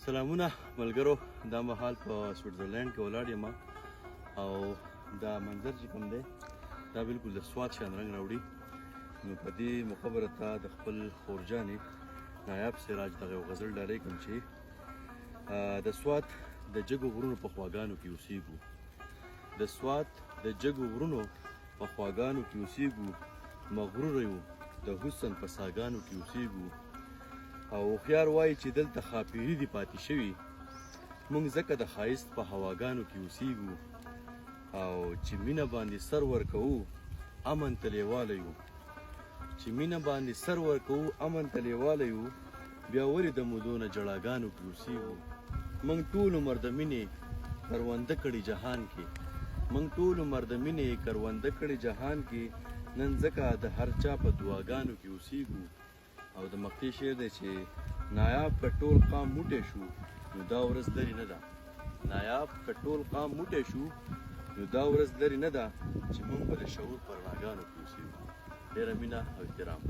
سلامونه ملګرو، دا مهال په سویټزرلینډ کې ولاړ یم او دا منظر چې کوم دی دا بالکل د سوات شان رنګ راوړي. نو په دې موقع به راته د خپل خورجانې نایاب سراج دغه یو غزل ډالۍ کوم چې د سوات د جګو غرونو په خواګانو کې اوسېږو، د سوات د جګو غرونو په خواګانو کې اوسېږو، مغرور یو د حسن په ساګانو کې اوسېږو. او هوښیار وایي چې دلته ښاپېري دي پاتې شوي، موږ ځکه د ښایست په هواګانو کې اوسېږو. او چې مینه باندې سر ورکوو امن ته لیواله یو، چې مینه باندې سر ورکوو امن ته لیواله یو، بیا ولې د مودو نه جړاګانو کې اوسېږو. موږ ټول عمر د مینې کرونده کړي جهان کې، موږ ټول عمر د مینې کرونده کړي جهان کې، نن ځکه د هر چا په دعاګانو کې اوسېږو. او د مقطع شعر دی چې نایاب که ټول قام موټی شو نو دا ورځ لرې نه ده، نایاب که ټول قام موټی شو نو دا ورځ لرې نه ده چې موږ به د شعور په رڼاګانو کې اوسېږو. ډېره مینه او احترام.